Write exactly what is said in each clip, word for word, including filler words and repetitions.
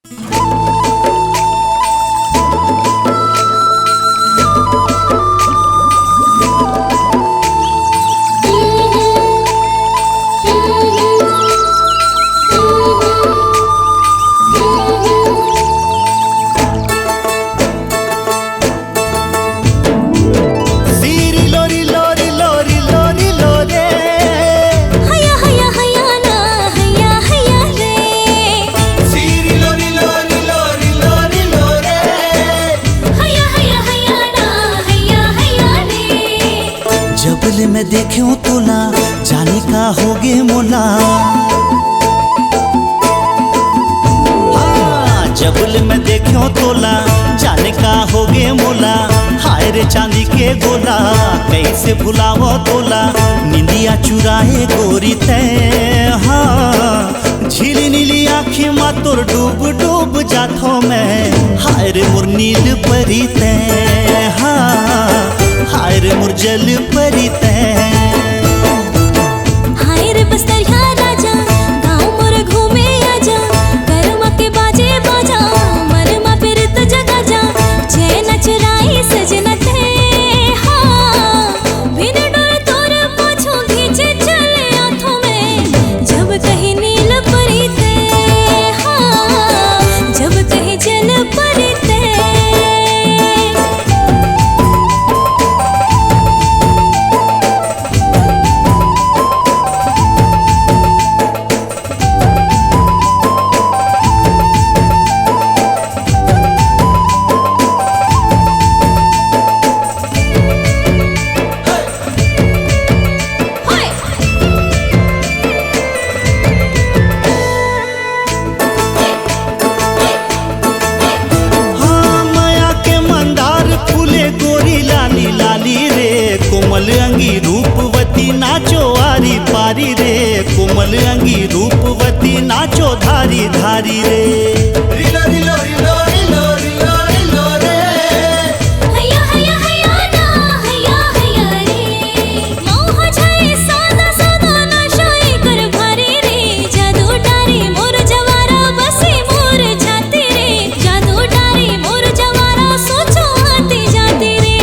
सीरी लोरी लोरी लोरी लोरी लोरे। हया हया हया ना, हया हया रे। सीरी लोरी लोरी लोरी लोरी लोरे। हया हया हया ना, हया हया रे। जब ले मैं देखेंव तोला, जाने का होगे मोला। हाँ, जब ले मैं देखेंव तोला, जाने का होगे मोला। हाय रे चांदी के गोला, कइसे भुलावंव तोला, निंदिया चुराए गोरी तैं। हाँ, झिली नीली आँखी मा तोर डूब डूब जाथंव मैं। हाय रे मोर नील परी तैं, हाँ, हाय रे मोर जल परी तैं। हाय रे बस्तरिया राजा, गाँव मोर घूमे आजा, करमा के बाजे बाजा, मन मा पिरित जगा जा, चैन चुराए सजना तैं, हाँ। बिन डर तोर पाछू घींचे चले आथों मैं, जब कहीं नील परी तैं, हाँ, जब कहीं जल परी तैं। हाँ, मया के मंदार फूले गोरी लाली लाली रे, कोमल अंगी रूपवती नाचो आरी पारी रे, कोमल अंगी रूपवती नाचो धारी धारी रे। रिलो, रिलो, रिलो, रिलो, रिलो, रिलो रे। हैया, हैया, हैया ना, हैया, हैया रे। मौहा छाई सादा, सादा नशा एकर भारी रे। जादू डारी मोर जवारा, बसे मोर छाती रे। जादू डारी मोर जवारा, सोचो आती जाती रे।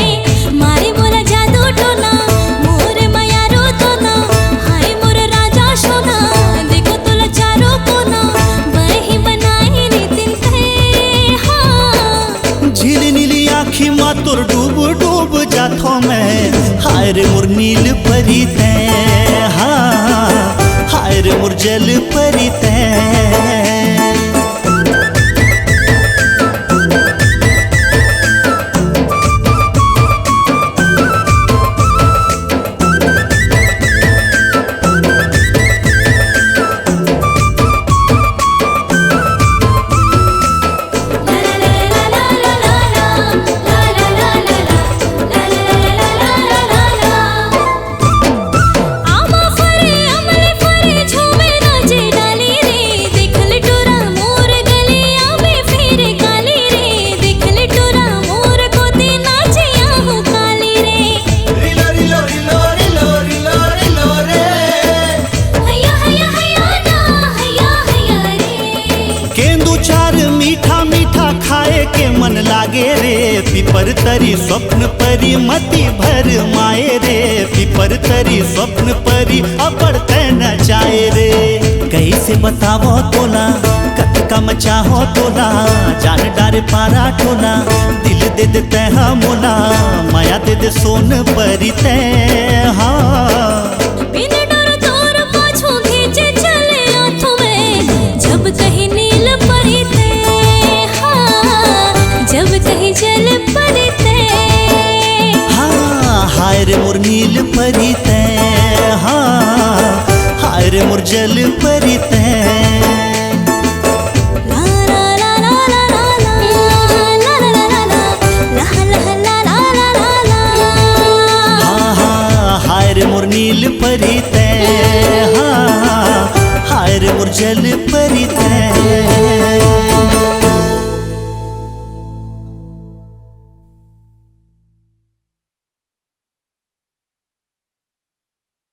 मारे मोला जादू टोना, मोर मयारू तोना। हाय मोर राजा सोना, देखो तोला चारों कोना। बही बनाए नितिन कहे, हाँ। झिली नीली आँखी मा तोर डूब डूब जाथों मैं। हाय रे मोर नील परी तैं, हाँ, हाय रे मोर जल परी तैं। आमा फरे, अमली फरे, झूमे नाचे डाली रे। देख ले टोरा मोर गलिया में फेरे काली रे। देख ले टोरा मोर कोती नाचे आहू काली रे। रिलो, रिलो, रिलो, रिलो, रिलो, रिलो रे। हैया, हैया, हैया ना, हैया, हैया रे। केंदू चार मीठा मीठा खाए के मन लागे रे। पीपर तरी स्वप्न परी मति भर माए रे। पीपर तरी स्वप्न परी अबड़ तैं नचाए रे। कइसे बतावंव तोला, कतका म चाहंव तोला, जान डारे पारा टोला। दिल दे दे तैं हा मोला, मया दे दे सोन परी तैं हा। बिन डर तोर पाछू घींचे चले आथों मैं, जब कहीं नील परी तैं, हाँ, जब कहीं जल परी तैं। हाँ, हाय रे मोर नील परी तैं, हाँ, हाय रे मोर जल परी तैं। हाँ, हाँ, हाय रे मोर नील परी तैं, हाँ, हाय रे मोर जल परी तैं।